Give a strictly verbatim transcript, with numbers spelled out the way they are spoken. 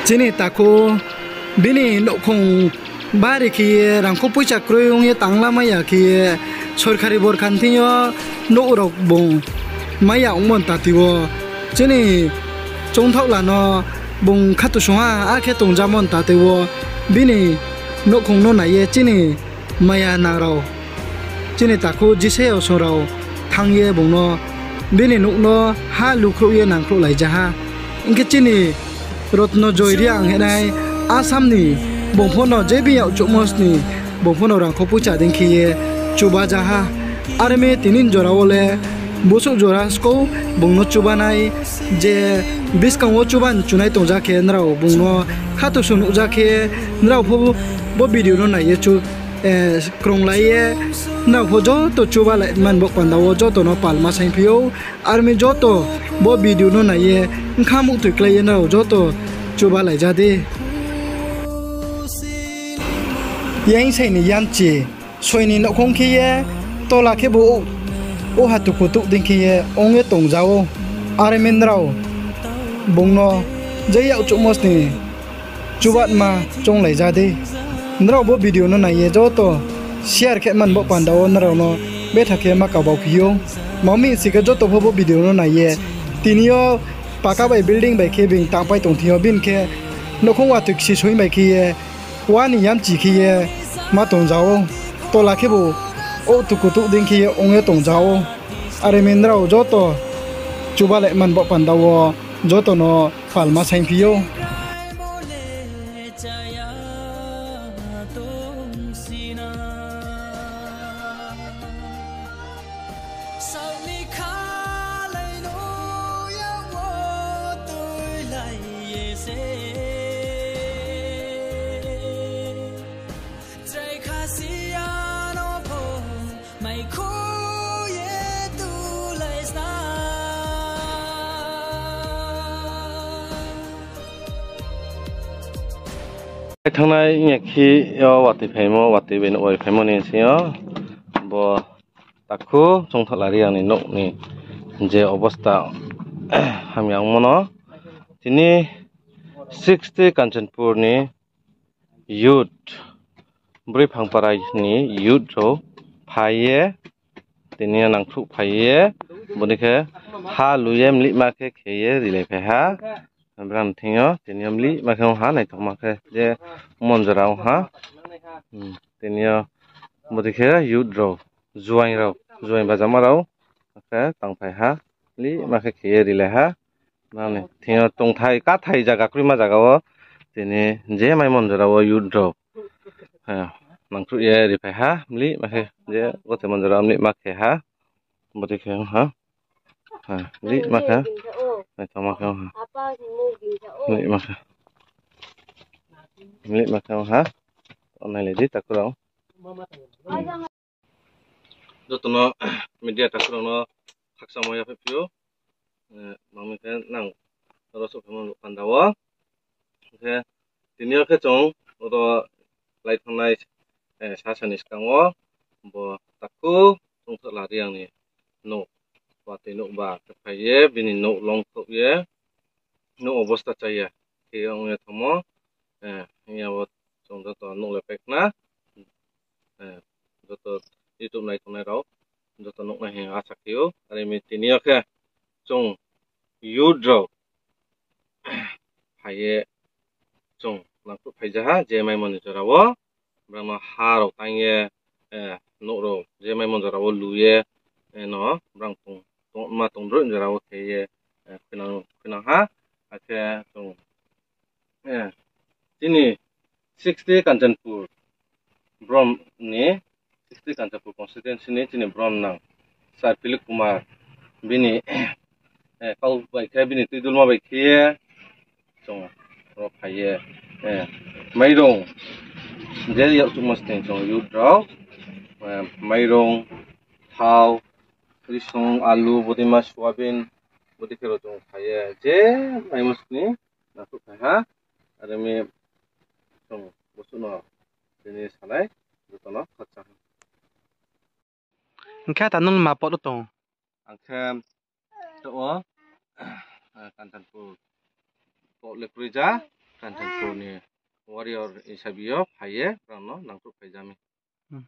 Chini takhu bini nouhkhong bari khe ye rangkho poicha kroi ong ye tanglamai ya khe ye sorkari borkhan thing yo nouh rao bung mai ya ongmo ni tati wo chini choungthaohla no bung khatusung ha, akhe tongjamo ni tati wo bini nouhkhong no nai ye chini maya nang rao, chini takhu jisayasung rao thanng ye bung no bini nouh no ha lukhrouh ye nangkhrouhlaija ha. Hing khe chini Rotno Joy Reang hinai Assam ni, bung pho no je bini yag chouhmo sni, bung pho no rangkho poicha dei khe ye chubaja ha. Are mi tini jora wo le bosuh jora skou bung no chubanai, je buskang wo chuba ni chunai tongja khe nrao bung no khatusung nuhja khe nrao pho bo video no nai ye chu, eh, krunglai ye nrao pho joto chubalai man bo panda wo joto no palma saingphi ou. Are mi joto bo video no nai ye bkha muhtoi klái ye nrao joto chubalaija di. Yaing sai ni yamchi, soi ni nouhkhong khe ye, tola khebu o, o ha tuku tuh dei khe ye ong ye tongja ou. Are mi nrao bung no je yag chouhmo sni chubatma chounglaija di. Nrao bo video no nai ye joto share khe man bo panda wo nrao no betha khe ma kabau phi ou. Mami si khe joto pho bo video no nai ye, tini yo paka bai building bai khe being tangpai tong thing yo, bini khe nouhkhong watoi kchi soi bai khe ye, wa ni yamchi khe ye ma tongja ou. Tola khebu o tuku tuh dei khe ye ong ye tongja ou. Are mi nrao joto chubalai man bo panda wo joto no palma saingphi ou. Thanngnai ong ya khe yo watoi phaimo, watoi bai nouh bai phaimo ni sing yo bo takhu Chongthaohlari ang ni nouh ni je obosta hamya ongmo no tini sixty Kanchanpur ni youth, Broi Phangpara ni youth rao phai ye, tini yo nangkhruh phai ye, bodei khe ha lu ye mlihma khe khe ye rilaiphai ha. Brang thing yo tini yo mlihma khe ong ha, naithoma khe je monjora ong ha. Tini yo bodei khe youth rao, juaing rao, juaing bajama rao khe tangphai ha, mlihma khe khe ye rilai ha. Nang ni thing yo tongthai kathai zaga kroima zaga wo tini je mai monjora wo youth rao nangkhruh ye riphai ha, mlihma khe je gothe monjora mlihma khe ha. Bodei khe ong ha. Mlihma khe, naithoma khe ong ha. Mlihma khe, mlihma khe ong ha. Nailai di takhu rao. Joto no media takhu rao no khakchangmo yaphaih phi ou. Mami khe nang oro souhphaimo panda wo. Hing khe tini yo khe chung oro lai thanngnai sasa ni skang wo bo takhu Chongthaohlari ang ni nouh, watoi nouh ba khe phai ye, bini nouh longkhrouh ye, nouh obosta chaya khe ong ye thanngmo, hing ya wo chung joto nuh le pai khna, joto YouTube nai tongnai rao joto nuhnai hing asa khe ou. Are mi tini yo khe chung youth rao phai ye chung nangkhruh phai ja ha, je maimo ni jora wo brang no ha rao tang ye, nouh rao je maimo jora wo lu ye, no brang tongma tongdroih jora wo khe ye khuinang ha. Akhe chung chini sixty Kanchanpur brom ni, sixty Kanchanpur constituency ni chini brom nang Sir Philip Kumar, bini kau bai khe, bini tuidulma bai khe ye chung ro phai ye, mairung, je yak chukma sning chung youth rao, mairung, thao, risong, alu, bodeima, soyabin, bodei khe rao chung phai ye je maimo sning nangkhruh phai ha. Are mi chung bosuh no tini sanai joto no khakchang ha. Hing khe ta nung ma pot wo tong? Ang khe to o, Kanchanpur pot le kroija. Kanchanpur ni warrior hisabi yo phai ye brao no nangkhruh phai ja mi. Hmm.